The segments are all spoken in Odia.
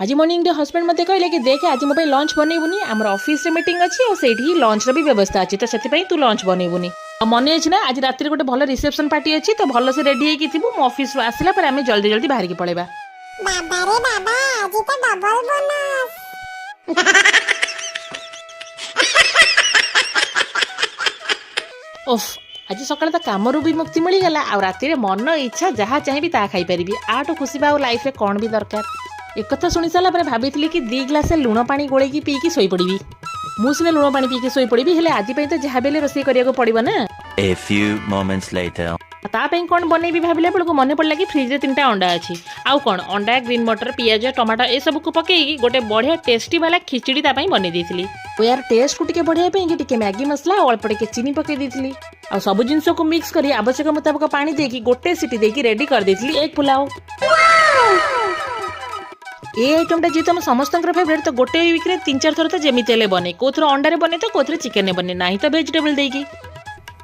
ଆଜି ମର୍ଣ୍ଣିଂରେ ହଜବେଣ୍ଡ ମୋତେ କହିଲେ କି ଦେଖେ, ଆଜି ମୋ ପାଇଁ ଲଞ୍ଚ ବନେଇବୁନି। ଆମର ଅଫିସରେ ମିଟିଂ ଅଛି ଆଉ ସେଇଠି ହିଁ ଲଞ୍ଚର ବି ବ୍ୟବସ୍ଥା ଅଛି, ତ ସେଥିପାଇଁ ତୁ ଲଞ୍ଚ ବନେଇବୁନି। ଆଉ ମନେ ଅଛି ନା, ଆଜି ରାତିରେ ଗୋଟେ ଭଲ ରିସେପସନ ପାର୍ଟି ଅଛି, ତ ଭଲସେ ରେଡି ହେଇକି ଥିବୁ। ମୁଁ ଅଫିସରୁ ଆସିଲା ପରେ ଆମେ ଜଲ୍ଦି ଜଲ୍ଦି ବାହାରିକି ପଳେଇବା। ବାବାରେ ବାବା, ଆଜି ତ ଡବଲ ବୋନସ୍! ଓଫ୍, ଆଜି ସକାଳେ ତ କାମରୁ ବି ମୁକ୍ତି ମିଳିଗଲା ଆଉ ରାତିରେ ମନ ଇଚ୍ଛା ଯାହା ଚାହିଁବି ତାହା ଖାଇପାରିବି। ୟାଠୁ ଖୁସି ବା ଆଉ ଲାଇଫରେ କ'ଣ ବି ଦରକାର? ଏକଥା ଶୁଣି ସାରିଲା ପରେ ଭାବିଥିଲି କି 2 ଗ୍ଲାସ ଲୁଣ ପାଣି ଗୋଳେଇକି ପିଇକି ଶୋଇପଡ଼ିବି। ମୁଁ ସିନା ଲୁଣ ପାଣି ପିଇକି ଶୋଇପଡ଼ିବି, ହେଲେ ଆଜି ପାଇଁ ତ ଯାହା ବି ହେଲେ ରୋଷେଇ କରିବାକୁ ପଡ଼ିବ ନା। A few moments later. ତା ପାଇଁ କ'ଣ ବନେଇବି ଭାବିଲା ବେଳକୁ ମନେ ପଡ଼ିଲା କି ଫ୍ରିଜରେ 3ଟା ଅଣ୍ଡା ଅଛି। ଆଉ କ'ଣ, ଅଣ୍ଡା, ଗ୍ରୀନ୍ ମଟର, ପିଆଜ, ଟମାଟୋ ଏସବୁକୁ ପକେଇକି ଗୋଟେ ବଢ଼ିଆ ଟେଷ୍ଟି ବାଲା ଖିଚଡ଼ି ତା ପାଇଁ ବନେଇ ଦେଇଥିଲି। ଆଉ ୟାର ଟେଷ୍ଟକୁ ଟିକେ ବଢ଼ାଇବା ପାଇଁ କି ଟିକେ ମ୍ୟାଗି ମସଲା ଆଉ ଅଳ୍ପ ଟିକେ ଚିନି ପକେଇ ଦେଇଥିଲି। ଆଉ ସବୁ ଜିନିଷକୁ ମିକ୍ସ କରି ଆବଶ୍ୟକ ମୁତାବକ ପାଣି ଦେଇକି ଗୋଟେ ସିଟି ଦେଇକି ରେଡି କରିଦେଇଥିଲି ଏଗ୍ ପୁଲାଉ। ଏ ଆଇଟମଟା ଯେହେତୁ ଆମ ସମସ୍ତଙ୍କର ଫେଭରେଟ୍, ତ ଗୋଟେ ୱିକ୍ରେ 3-4 ଥର ତ ଯେମିତି ହେଲେ ବନେ। କୋଉଥିରେ ଅଣ୍ଡାରେ ବନେ ତ କୋଉଥିରେ ଚିକେନରେ ବନେ, ନାହିଁ ତ ଭେଜିଟେବଲ୍ ଦେଇକି।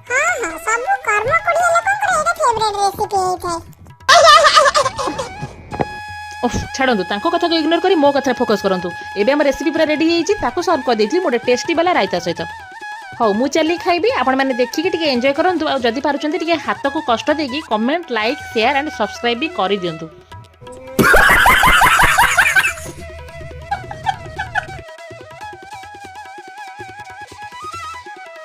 ହଁ, ସବୁ କର୍ମ କୋଢିଆ ଲୋକଙ୍କର ଏଇଟା ଫେଭରେଟ୍ ରେସିପି ହେଇଥାଏ। ଓଫ୍, ଛାଡ଼ନ୍ତୁ, ତାଙ୍କ କଥାକୁ ଇଗ୍ନୋର କରି ମୋ କଥାରେ ଫୋକସ୍ କରନ୍ତୁ। ଏବେ ଆମ ରେସିପି ପୁରା ରେଡି ହେଇଯାଇଛି। ତାକୁ ସର୍ଭ କରିଦେଇଥିଲି ଗୋଟେ ଟେଷ୍ଟି ବାଲା ରାଇତା ସହିତ। ହଉ, ମୁଁ ଚାଲି ଖାଇବି। ଆପଣମାନେ ଦେଖିକି ଟିକେ ଏନ୍ଜୟ କରନ୍ତୁ ଆଉ ଯଦି ପାରୁଛନ୍ତି ଟିକେ ହାତକୁ କଷ୍ଟ ଦେଇକି comment, like, share and subscribe ବି କରିଦିଅନ୍ତୁ।